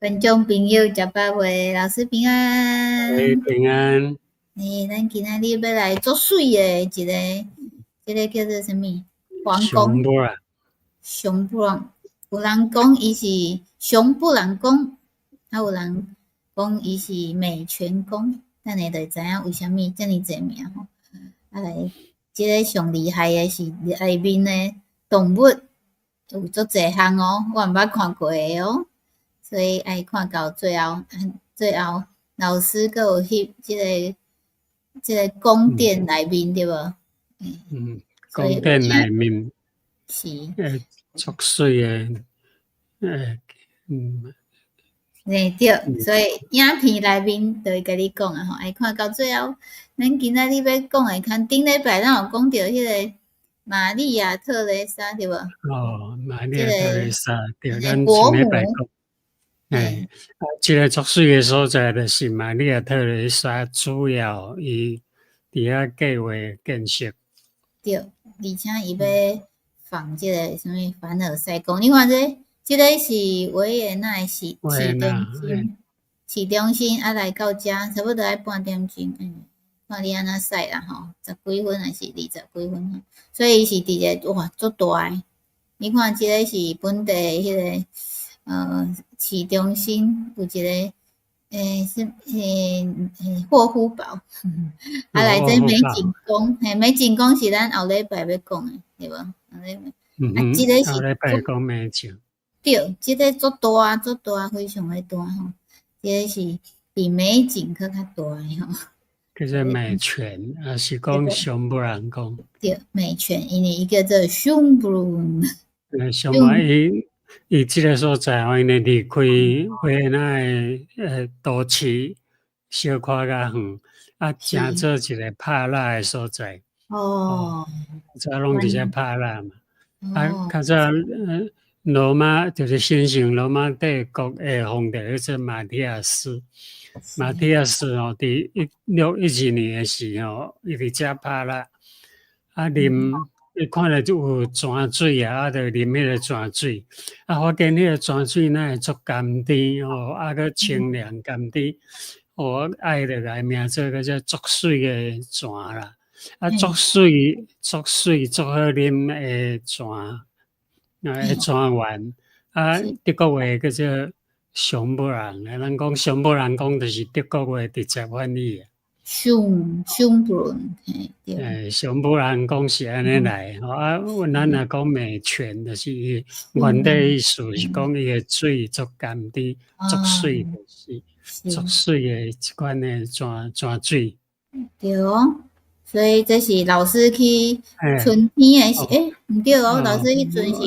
觀眾朋友食飽未？老師平安。欸，平安。欸，咱今仔日欲來足媠的一个，這个叫做啥物？皇宮。熊布朗。有人講伊是熊布朗宮，啊有人講伊是美泉宮，等下就會知影為啥物遮爾濟名吼。啊來，這个上厲害的是內面的動物有足濟項哦，我毋捌看過的哦。所以愛看到最後，最後老師閣有翕這個宮殿內面對無？嗯，宮殿內面是。欸，足媠的，欸，嗯。欸對，所以影片內面就會共你講啊吼，愛看到最後。咱今仔日欲講的，較頂禮拜咱有講著彼个瑪利亞特蕾莎對無？哦，瑪利亞特蕾莎對，咱上禮拜講。欸，啊，這个足媠的所在，就是瑪利亞特蕾莎主要伊佇遐計劃建設。對，而且伊欲仿這个啥物凡爾賽宮，你看這，這个是維也納市中心，市中心啊來到遮差不多愛半點鐘，嗯，看你按怎駛啦吼，十幾分還是二十幾分，所以伊是佇一个哇足大的，你看這个是本地的彼个市中心有一个，欸，是欸欸霍夫堡，啊來這美景宮，嘿，美景宮是咱後禮拜欲講的，對無？後禮拜，啊，這个是後禮拜講美景。對，這个足大足大，非常的大吼，這个是比美景閣較大的吼。叫做美泉，抑是講松布蘭宮？對，美泉，因為伊叫做松布蘭。欸，松布蘭伊。伊這个所在吼，因為離開維也納的都市小可較遠，啊，成做一个拍獵的所在。早攏佇遮拍獵嘛。啊，較早羅馬就是神聖羅馬帝國的皇帝，叫做馬提亞斯。馬提亞斯吼，佇1612年的時候，伊佇遮拍獵，啊啉。伊看著就有泉水啊，啊，就啉彼個泉水，啊，發現彼個泉水哪會足甘甜吼，啊，閣清涼甘甜，哦，愛就共伊名做叫做足媠的泉啦，啊，足媠、足媠、足好啉的泉，啊，泉源，啊，德國話叫做松布蘭，咱講松布蘭宮就是德國話直接翻譯。熊熊布倫，嘿，對。欸，松布蘭宮是按呢來，吼啊，咱若講美泉，就是伊原底意思是講伊的水足甘甜、足媠，就是足媠的這款的泉水。對哦，所以這是老師去春天的時，欸，毋對哦，老師彼陣是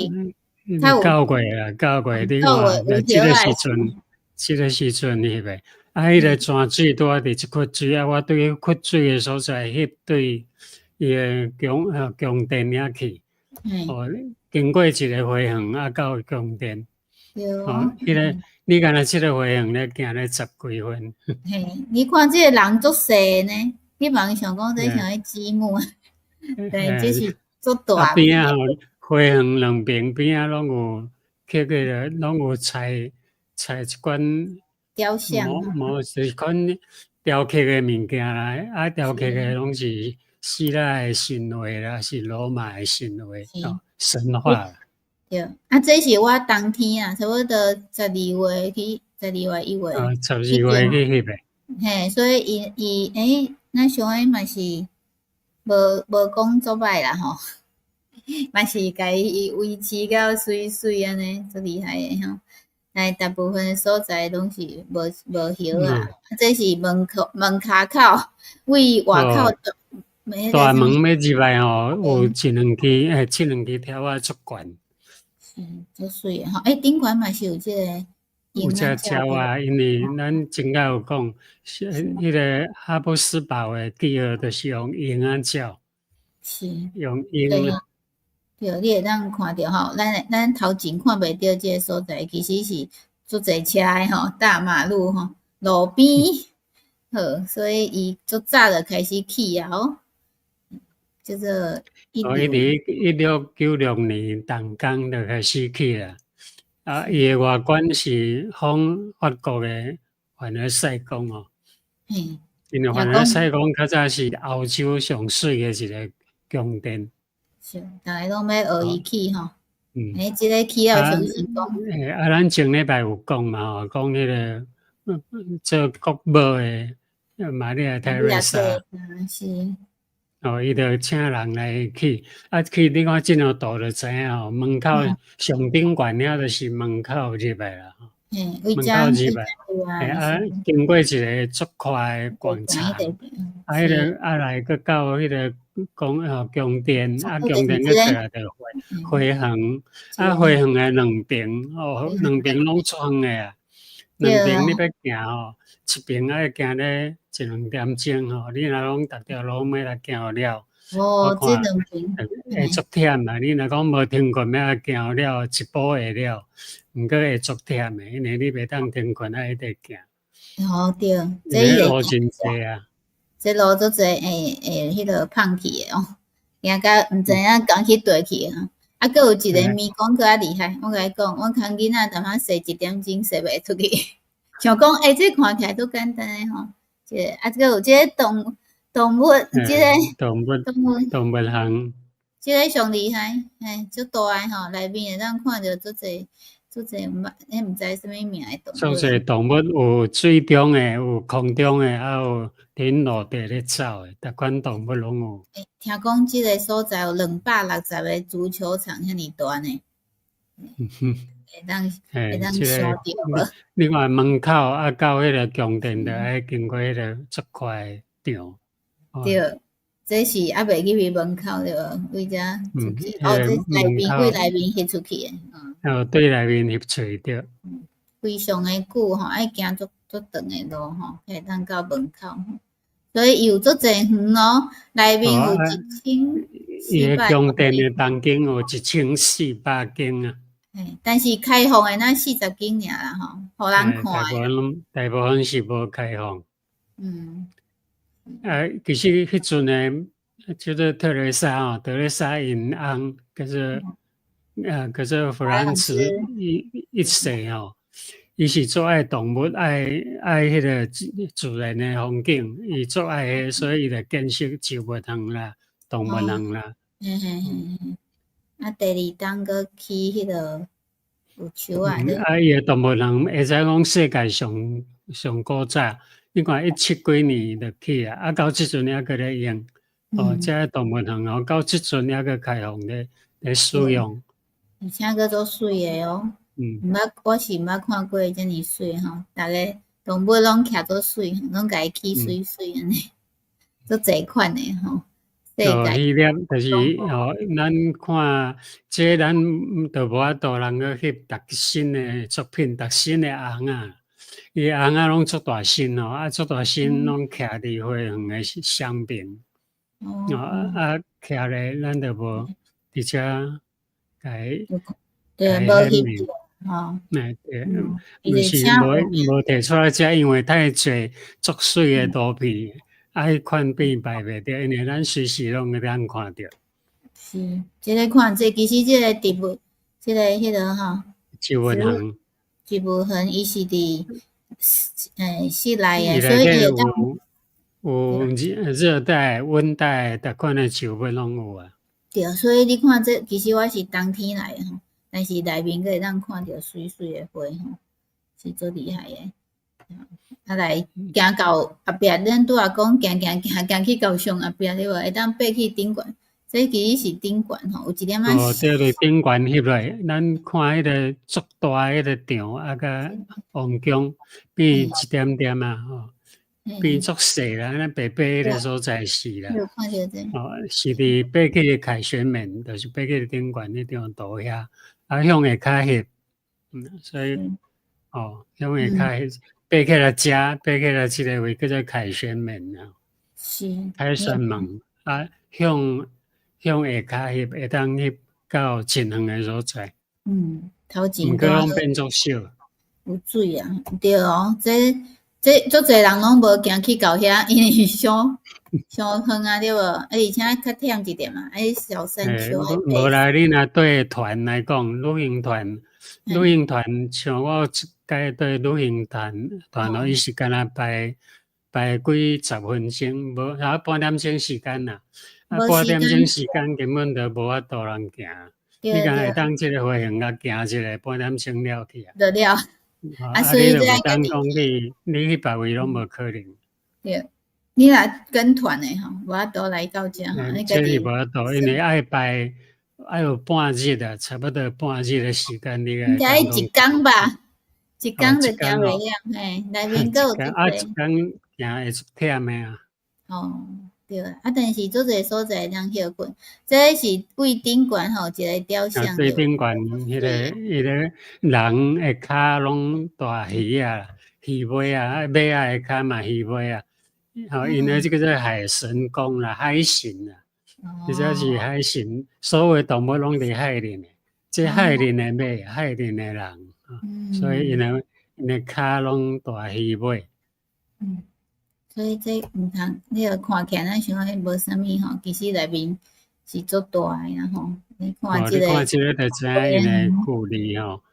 9月啊，9月你看，這个時陣，這个時陣翕的。啊，彼个泉水拄仔佇這窟水啊，我對窟水的所在翕對伊的宮殿遐去，哦，經過一个花園啊，到宮殿。哦，彼个你敢若這个花園咧行咧十幾分。嘿，你看這个人足細呢，你茫想講這像咧積木，對，這是足大。邊仔吼，花園兩邊邊仔攏有刻個攏有採一款。雕像，無就是款雕刻的物件啦，啊，雕刻的攏是希臘的神話啦，是羅馬的神話，哦，神話。對，啊，這是我冬天啊，差不多十二月去，十二月一月。啊，十二月去翕的。嘿，所以伊伊欸，咱上海嘛是無講足歹啦吼，嘛是共伊維持到媠媠按呢，足厲害的吼。來，大部分的所在攏是無葉啊，這是門口門跤口，位外口大門欲入來吼，有一兩支欸，這兩支柱仔足懸。嗯，足媠吼，欸，頂懸嘛是有這个有這鳥仔，因為咱前擺有講，是彼个哈布斯堡的記號，就是用鷹仔鳥。是。用鷹。對，你會當看著吼，咱頭前看袂著這个所在，其實是足濟車的吼，大馬路吼，路邊，好，所以伊足早就開始起啊，吼，叫做哦，伊佇1696年動工就開始起啦，啊，伊的外觀是仿法國的凡爾賽宮哦。因為凡爾賽宮較早是歐洲上媠的一個宮殿。是，逐家攏欲學伊起吼。欸，這个起了上成功。欸，啊，咱前禮拜有講嘛吼，講彼个做國寶的瑪麗亞泰瑞莎。是。哦，伊就請人來起，啊，去你看這張圖就知影吼，門口上頂懸遐就是門口入來啦。門口入來，欸啊，經過一个足寬的廣場，啊，彼个啊來閣到彼个宮吼宮殿，啊，宮殿閣過來就花園，啊，花園的兩邊哦，兩邊攏足遠的啊，兩邊你欲行吼，一邊愛行咧一兩點鐘吼，你若講逐條路欲來行了，哦，這兩邊會足忝啊！你若講無停睏欲行了，一步會了，毋過會足忝的，因為你袂當停睏，愛一直行。哦對，這路真濟啊！這路足濟，會會彼个胖去的哦，行到毋知影仝去綴去啊！啊，閣有一个迷宮閣較厲害，我共你講，阮牽囡仔淡仔踅一點鐘踅袂出去，想講欸，這看起來足簡單的吼，這个啊，閣有這个動物，這个動物動物園，這个上厲害，嘿，足大个吼，內面會當看著足濟足濟毋捌，彼毋知啥物名的動物。足濟動物有水中的，有空中的，還有佇陸地咧走的，逐款動物攏有。欸，聽講這个所在有260個足球場遐爾大呢。會當想著無？你看門口啊，到彼个宮殿，就愛經過彼个足寬的場。對，這是猶未入去門口對無？對遮出去，哦，這內面對內面翕出去的，嗯。哦，對內面翕出去對。非常的久吼，愛行足足長的路吼，才會當到門口。所以伊有足濟園哦，內面有一千伊的宮殿的房間有1400間啊。嘿，但是開放的若40間爾啦吼，予人看的。大部分大部分是無開放。啊，其實彼陣的叫做特蕾莎吼，特蕾莎𪜶翁叫做啊，叫做弗蘭茨一世吼，伊是足愛動物，愛愛彼个自然的風景，伊足愛彼，所以伊就建設植物園啦、動物園啦。嘿嘿嘿嘿。啊，第二冬閣起彼个有樹仔。啊，伊的動物園會使講世界上上古早，你看一七幾年就起啊，啊到這陣猶閣咧用。哦，這个動物園哦，到這陣猶閣開放咧咧使用。而且閣足媠的哦。毋捌，我是毋捌看過遮爾媠吼，逐个動物攏徛足媠，攏共伊起媠媠按呢，足濟款的吼。哦，彼粒就是哦，咱看這咱就無法度人去翕逐新的作品，逐新的尪仔，伊的尪仔攏足大身哦，啊足大身攏徛佇花園的雙邊。哦啊，徛咧，咱就無佇遮共對，無翕吼。欸對，毋是無提出來遮，因為太濟足媠的圖片，啊，彼款變擺袂著，因為咱隨時攏會當看著。是，這个看這其實這个植物，這个彼个吼，植物園，植物園伊是佇室內的，所以伊會當有熱熱帶、溫帶，逐款的植物攏有啊。對，所以你看這其實我是冬天來的吼，但是內面閣會當看著媠媠的花吼，是足厲害的。啊來行到後壁，咱拄仔講行行行行去到上後壁對無？會當爬去頂懸，這其實是頂懸吼，有一點仔。哦，對對，頂懸翕落來，咱看彼个足大彼个場，啊佮王宮變一點點啊吼。變足細啦，咱白白彼个所在是啦。哦，是佇爬去凱旋門，就是爬去頂懸彼張圖遐，啊向下跤翕，所以哦向下跤翕，爬起來遮，爬起來這个位叫做凱旋門啊。凱旋門啊，向下跤翕，會當翕到真遠的所在。頭前毋過攏變足少。有水啊，對哦，這。這足濟人攏無行去到遐，因為傷傷遠啊，對無？啊，而且較忝一點啊，啊，小山丘。無啦，你若對團來講，旅行團旅行團像我這擺對旅行團哦，伊是敢若排排幾十分鐘，無啊半點鐘時間啦，啊半點鐘時間根本就無法度人行。你敢會當這個花園共行一下半點鐘了去啊？就了。啊，所以你就袂當講你去別位攏無可能。對，你若跟團的吼，無法度來到遮吼，你這是無法度，因為愛排愛有半日啊，差不多半日的時間，你應該一工吧，一工就行袂了，嘿，內面閣有足啊，一工行會足忝的啊。哦，對，啊，但是足濟所在通歇睏，這是對頂懸吼一個雕像。對頂懸，彼個人的跤攏大魚啊，魚尾啊，馬仔的跤嘛魚尾啊，吼，𪜶的這個叫海神宮啦，海神啊，這才是海神，所有動物攏佇海裡面，這海裡的馬，海裡的人，所以𪜶的跤攏大魚尾。嗯。所以這毋通，你若看起來咱想講彼無啥物吼，其實內面是足大的啊吼。你看這個，你看這個就知影𪜶的距離吼。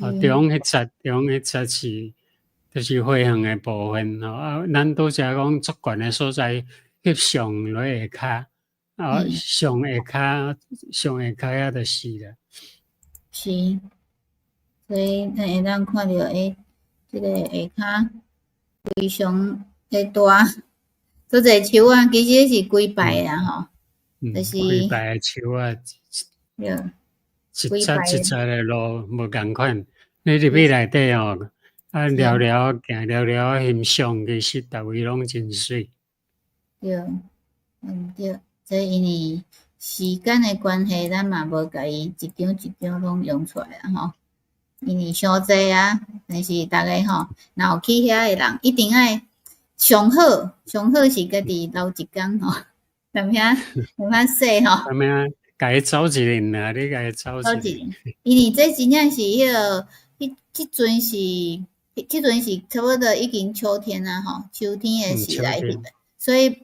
哦，中彼節，中彼節是就是花園的部分吼。啊，咱拄才講足懸的所在，翕相落下跤，啊，上下跤遐就是啦。是，所以咱會當看著這個下跤非常的大，足濟樹啊，其實是規排啊吼，就是規排的樹啊，對，一節一節的路無仝款，你入去內底吼，啊，聊聊行聊聊翕相，其實逐位攏真媠。對，嗯對，這因為時間的關係，咱嘛無共伊一張一張攏用出來啊吼。因為傷濟啊，但是逐家吼，若有去遐的人，一定愛上好，上好是家己留一工吼，踮遐踮遐踅吼。踮遐共伊走一輪啊，你共伊走一輪。因為這真正是彼個，彼彼陣是差不多已經秋天啊吼，秋天的時來翕的，所以彼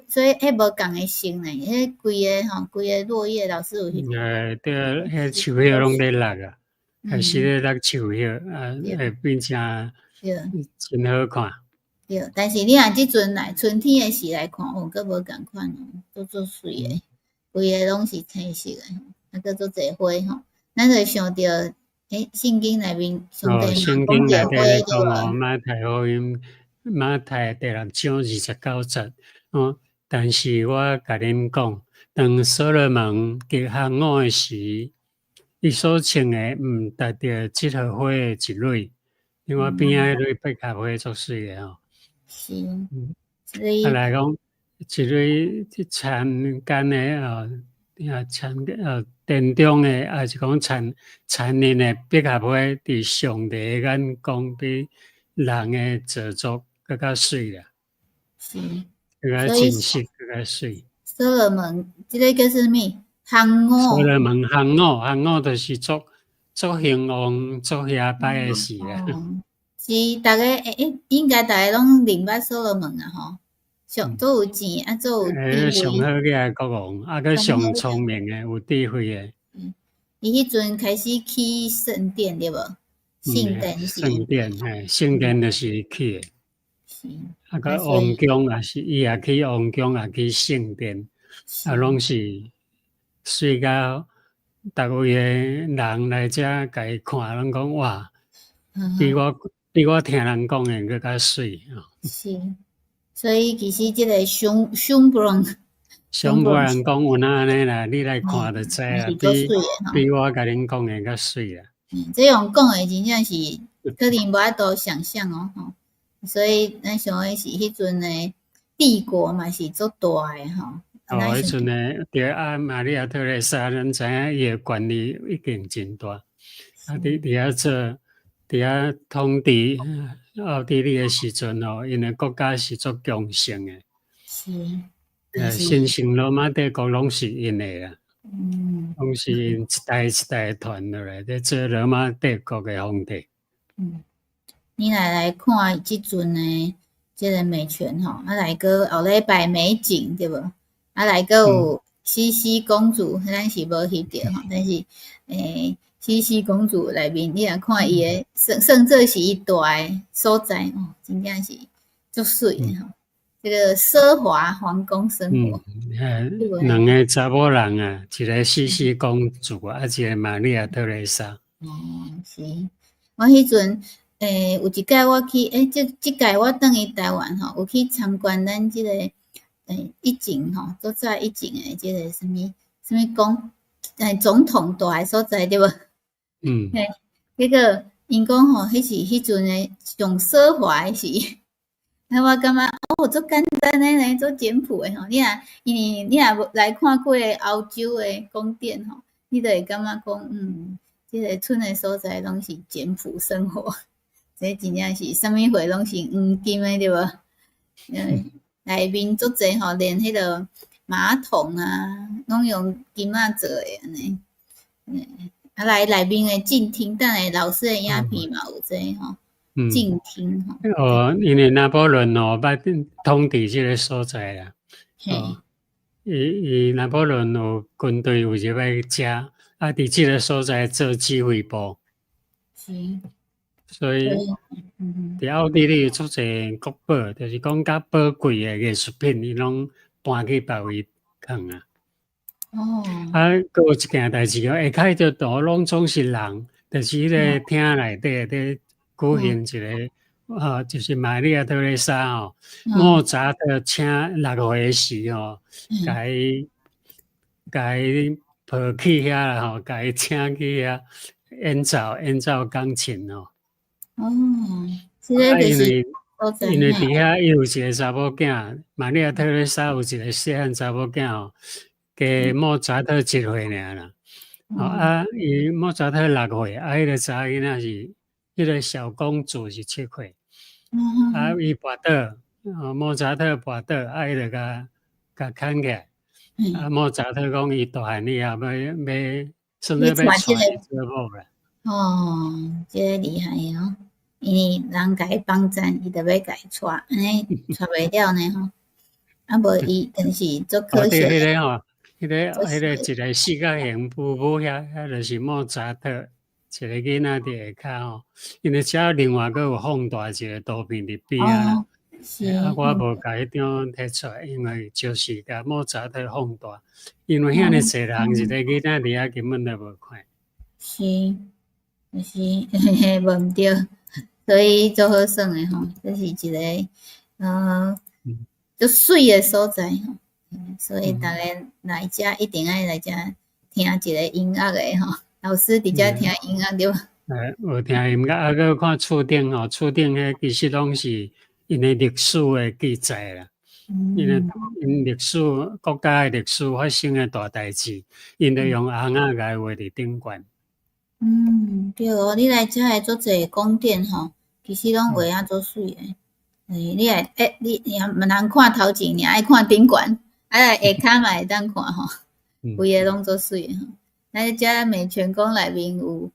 無仝的色呢，彼規个吼，規个落葉老師有翕。對，彼樹葉攏咧落啊，開始咧落樹葉啊，會變成真好看。對，但是你若這陣來春天的時來看，哦，閣無仝款哦，足足媠的，規个攏是青色的，啊，閣足濟花吼，咱就想著，聖經內面上帝嘛聖經內講著底咧講花哦，馬太福音馬太第六章29節哦，但是我共恁講，當所羅門極行伍的時，伊所穿的毋達著這束花的一蕊。另外邊仔彼蕊百合花足媠的吼。是，所以啊來講，一蕊田間的哦，啊田田中的，抑是講田田裡的百合花，佇上帝的眼光比人的造作閣較媠啦。是，閣較真實，閣較媠。所羅門，這個叫啥物？行伍。所羅門行伍，行伍就是足足興旺、足遐擺的事啦。是，逐家應該逐家攏認捌所羅門啊吼，上足有錢啊，足有智慧。上好个國王，啊，閣上聰明的，有智慧的。伊彼陣開始起聖殿對無？聖殿是。聖殿，嘿，聖殿就是伊起的。是。啊，閣王宮也是，伊也起王宮，也起聖殿，啊，攏是媠甲逐位的人來遮共伊看，攏講哇，比我聽人講的閣較媠。是，所以其實這個上上布上無人講有哪按呢啦，你來看就知啦，比我共恁講的較媠啦。這樣講的真正是可能無法度想像哦，吼。所以咱想的是彼陣的帝國嘛是足大的吼。哦，彼陣的對啊，瑪利亞特蕾莎，咱知影伊的權力已經真大，啊，佇遐做，佇遐統治奧地利的時陣吼，𪜶的國家是足強盛的。是。神聖羅馬帝國攏是𪜶的啦。攏是𪜶一代一代傳落來，咧做羅馬帝國的皇帝。你來看這陣的這個美泉吼，啊來閣後禮拜美景對無？啊來閣有茜茜公主，咱是無翕著吼，但是茜茜公主內面，你若看伊的算算做是伊蹛的所在哦，真正是足媠的吼。這個奢華皇宮生活。嗯，兩個查某人啊，一個茜茜公主，啊，一個瑪麗亞特蕾莎。哦，是。我彼陣，有一擺我去，這這屆我轉去台灣吼，有去參觀咱這個，以前吼，做早以前的這個啥物啥物宮，總統蹛的所在對無？嗯。嘿，結果𪜶講吼，彼是彼陣的上奢華的時。啊，我感覺哦，足簡單的呢，足簡樸的吼。你若因為你若無來看過歐洲的宮殿吼，你就會感覺講，這個賰的所在攏是簡樸生活，這真正是啥物貨攏是黃金的對無？內面足濟吼，連彼個馬桶啊，攏用金仔做的按呢。啊，來內面的鏡廳，等下老師的影片嘛有這吼。鏡廳吼。哦，因為拿破崙哦，捌統治這個所在啦。哦，伊拿破崙有軍隊有入來遮，啊，佇這個所在做指揮部。是。所以，佇奧地利有足濟國寶，就是講較寶貴的藝術品，伊攏搬去別位囥啊。哦。啊，閣有一件代誌哦，下跤就圖攏總是人，就是彼個廳內底佇舉行一個，啊，就是瑪麗亞特蕾莎吼，莫扎特請6歲時吼，共伊抱去遐啦吼，共伊請去遐演奏演奏鋼琴吼。哦，這個就是因為佇遐伊有一個查某囝，瑪麗亞特蕾莎有一個細漢查某囝吼，加莫扎特一歲爾啦。哦啊，伊莫扎特六歲，啊，彼個查某囡仔是，彼個小公主是7歲。啊，伊跋倒，莫扎特跋倒，啊，伊就共共牽起來。啊，莫扎特講伊大漢以後欲算做欲娶伊做某啦。哦，這個厲害哦！因為人共伊幫贊，伊就欲共伊娶，按呢娶袂了呢吼。啊無伊真是足可惜。哦，對，彼個吼，彼個一個四角形布布遐，遐就是莫扎特一個囡仔佇下跤吼。因為遮另外閣有放大一個圖片佇邊仔啦。是。啊，我無共彼張提出來，因為就是共莫扎特放大，因為遐爾濟人一個囡仔佇遐根本就無看。是，就是無毋對，所以足好耍的吼，這是一個足媠的所在吼，所以逐家來遮一定愛來遮聽一个音樂的吼，老師佇遮聽音樂對無？有聽音樂，啊，閣看厝頂吼，厝頂彼其實攏是𪜶的歷史的記載啦。因為𪜶歷史國家的歷史發生的大代誌，𪜶就用紅仔共伊畫佇頂懸。嗯，對哦，你來遮的足濟宮殿吼，其實攏畫啊足媠的。你來你也毋通看頭前爾，愛看頂懸，啊來下跤嘛會當看吼，規个攏足媠的吼。咱遮美泉宮內面有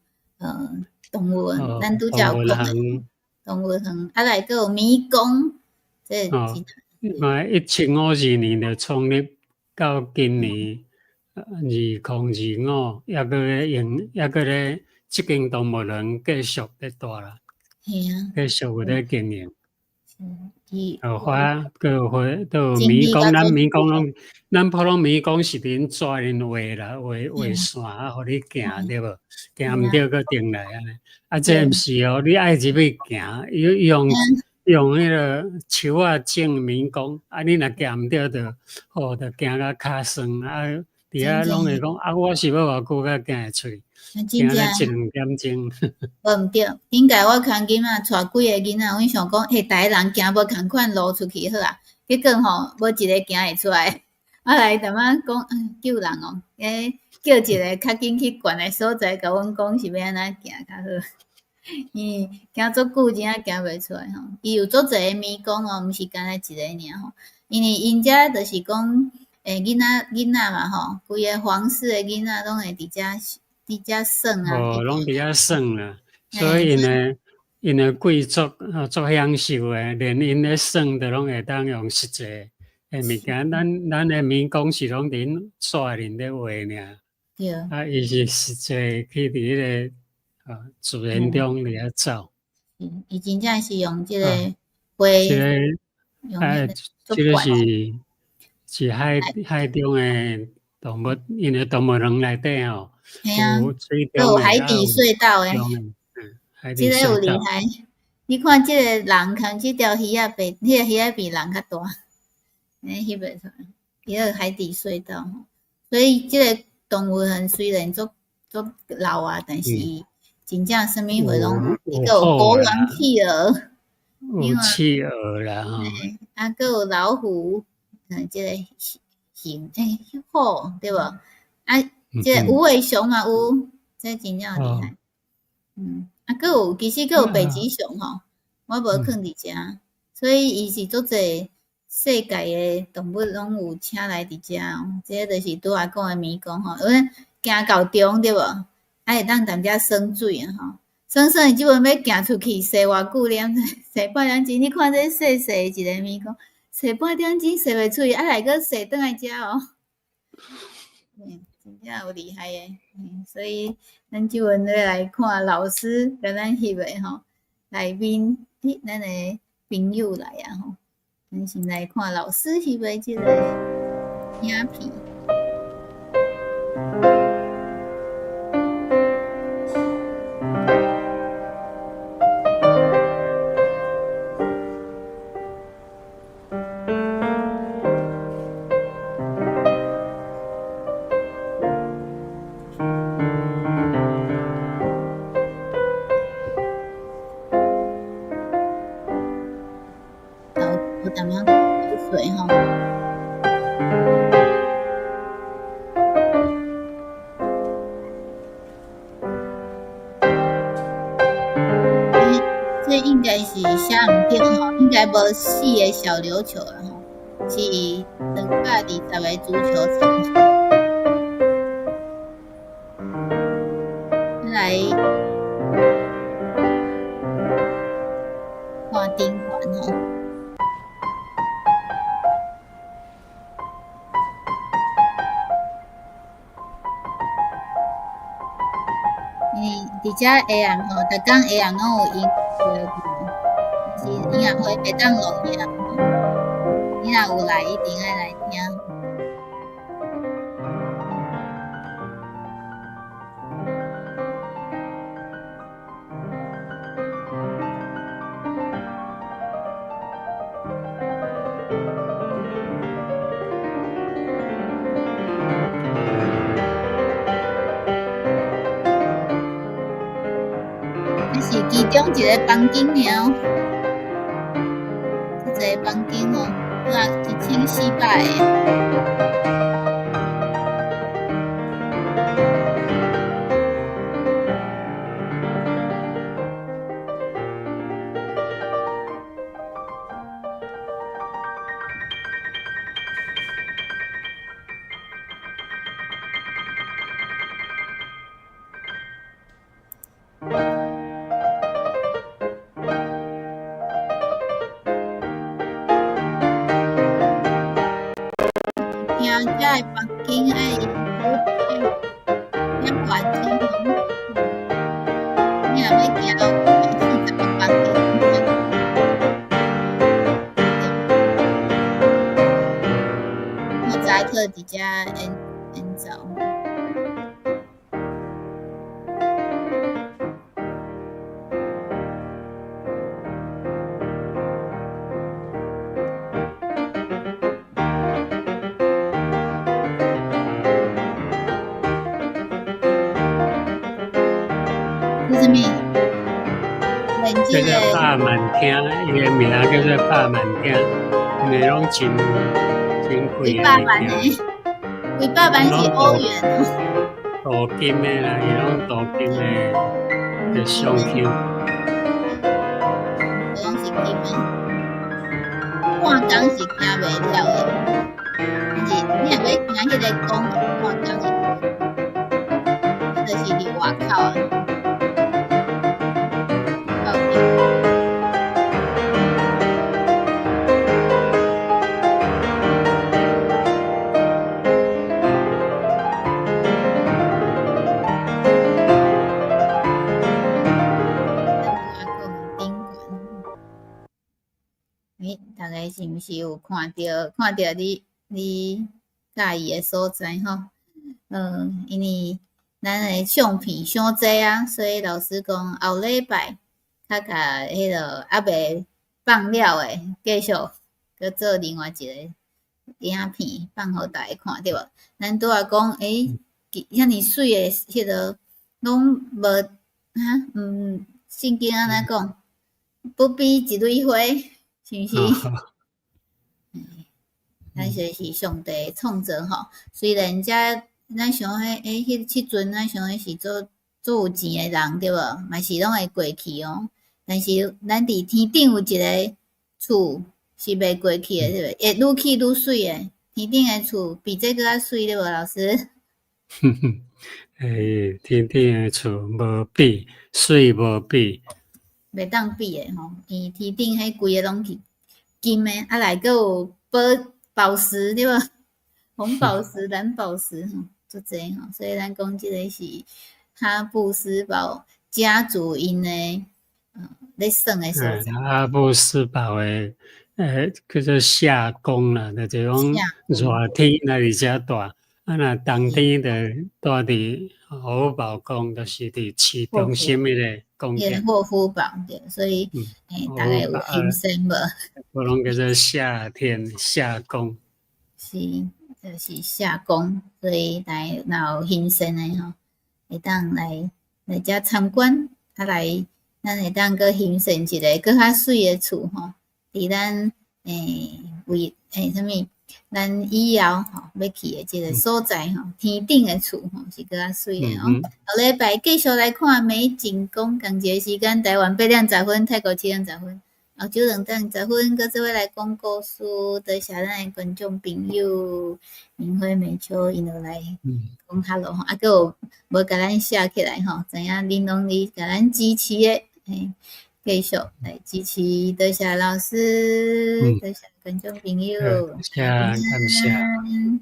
動物園，咱拄才有講的動物園，啊來閣有迷宮，這哦，嘛1752年就創立，到今年2025，猶閣咧用，猶閣咧這間動物園繼續咧蹛啦，繼續有咧經營。有花，閣有花，都有迷宮。咱迷宮攏，咱普通迷宮是佇𪜶紙頂畫啦，畫畫線啊，予你行對無？行毋著閣轉來按呢。啊，這毋是哦，你愛入去行，伊用用彼个樹仔種迷宮，啊，你若行毋著，就吼，就行甲跤酸啊，佇遐攏會講啊，我是欲偌久才行會出去？真正一兩點鐘。無毋對，頂屆我牽囡仔帶幾个囡仔，阮想講，嘿，逐个人行無仝款路出去好啊，結果吼，無一个行會出來。我來淡仔講，救人哦，叫一个較緊去懸的所在，共阮講是欲按怎行較好。伊行足久，真正行袂出來吼。伊有足濟个迷宮哦，毋是干焦一个爾吼。因為𪜶遮就是講，囡仔嘛吼，規个皇室的囡仔攏會佇遮佇遮耍啊。哦，攏佇遐耍啦，所以呢，𪜶的貴族足享受的，連𪜶咧耍都攏會當用實際的物件。咱的迷宮是攏佇𪜶紙頂咧畫爾。啊，伊是實際去佇彼個啊自然中佇遐走。是，伊真正是用這個花，這個啊，這個是海中的動物，因為動物園內底吼，有水中有海底隧道的，這個有厲害。你看這個人，看這條魚仔比，彼個魚仔比人較大，欸，翕袂出來。伊個海底隧道，所以這個動物園雖然足足老啊，但是真正啥物貨攏有，閣有國王企鵝，有企鵝啦吼，啊，閣有老虎，這個熊，欸，虎對無？啊，這個無尾熊嘛有，這真正厲害。啊，閣有，其實閣有北極熊吼，我無囥佇遮，所以伊是足濟世界的動物攏有請來佇遮哦。這個就是拄仔講的迷宮吼，因為行到中對無？啊，會當踮遮耍水啊吼，耍耍伊這陣欲行出去，踅偌久了，踅半點鐘。你看這細細一個迷宮，踅半點鐘踅袂出去，啊來閣踅轉來遮哦。真正有厲害的，所以咱這陣欲來看老師共咱翕的吼，內面咦，咱的朋友來啊吼，咱先來看老師翕的這個影片。有淡仔流水吼。這應該是寫毋對吼，應該無四個小琉球啦吼，是220個足球場。來看頂懸吼。因為佇遮下暗吼，逐工下暗攏有音樂是音樂會袂當錄音。你若有來，一定愛來聽。這是其中一個房間爾，這一個房間哦，拄仔1400個。聽這个房間愛好愛點偌錢吼？你若欲行40個房間，莫扎特佇遮演奏。這啥物？叫做百萬廳，伊个名叫做百萬廳，因為攏真真貴幾百萬的，幾百萬是歐元哦。鍍金的啦，伊攏鍍金的的雙胸。攏是金的，半工是行袂了的，但是你若欲行彼個宮，半工是，就是佇外口啊。欸，逐家是毋是有看著看著你佮意的所在吼？因為咱的相片傷濟啊，所以老師講後禮拜較共彼落猶未放了的，繼續閣做另外一个影片放予逐家看，對無？咱拄仔講，欸，遐爾媠的彼落攏無哈，聖經按怎講？不比一蕊花，是毋是？咱說是上帝創造吼，雖然遮咱想彼欸，彼彼陣咱想彼是足足有錢的人對無？嘛是攏會過去哦。但是咱佇天頂有一个厝是袂過去的，對無？會愈起愈媠的。天頂的厝比這閣較媠對無，老師？欸，天頂的厝無比，媠無比。袂當比的吼，伊天頂彼規个攏是金的，啊內閣有寶石對無？紅寶石、藍寶石吼，足濟吼，所以咱講這个是哈布斯堡家族𪜶的咧耍的所在。哈布斯堡的叫做夏宮啦，就是講熱天若佇遮住，啊若冬天就住佇霍夫堡宮，就是佇市中心彼个宮殿。霍夫堡對，所以逐家有欣賞無？我攏叫做夏天夏宮。是，就是夏宮，所以大家若有興趣的吼，會當來遮參觀，啊來，咱會當閣欣賞一个閣較媠的厝吼，佇咱為啥物？咱以後吼欲去的這个所在吼，天頂的厝吼是閣較媠的哦。後禮拜繼續來看美景宮，仝一个時間，台灣8點10分，泰國7點10分，後晝2點10分，閣做伙來講故事。多謝咱的觀眾朋友，明輝、美秋𪜶就來講 hello 吼，啊，閣有無共咱寫起來吼，知影恁攏佇共咱支持的，嘿，繼續來支持，多謝老師，多謝觀眾朋友，謝，感謝。